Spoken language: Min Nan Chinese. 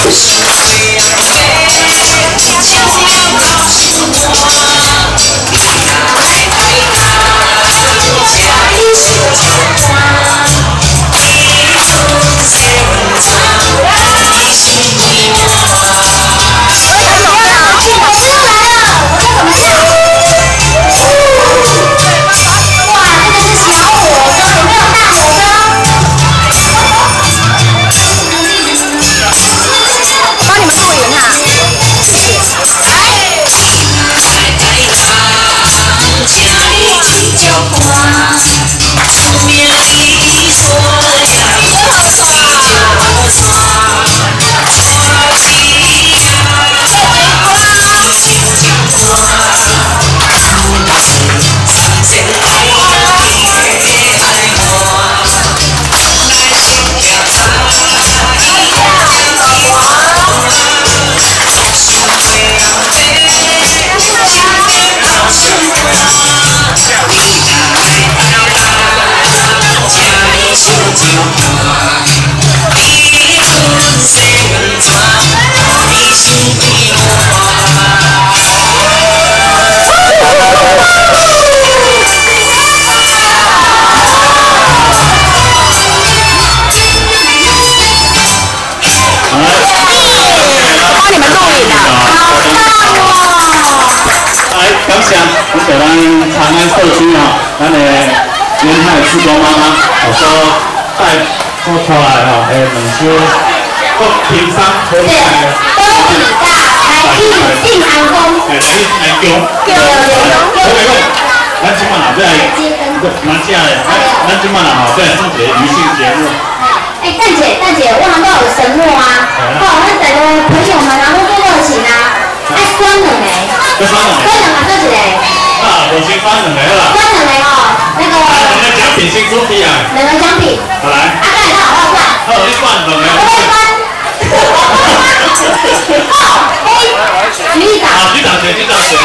两首国轻松好听的，对，来去进安宫，哎，来去安宫，对对对。我跟你讲，咱这摆若欲来，蛮正的，咱这摆若吼欲来创一个娱性节目。哎，蛋姐，蛋姐，我们都有神木啊，哦，咱在个朋友们啊，拢做热情啊，爱选两个，选两个，选两个做一个。啊，无先选两个啦。选两个哦，那个。两个奖品先准备啊。两个奖品。好来。啊，盖好好选。好，你选两个。我选。好，哎，局长。好，局长选，局长选。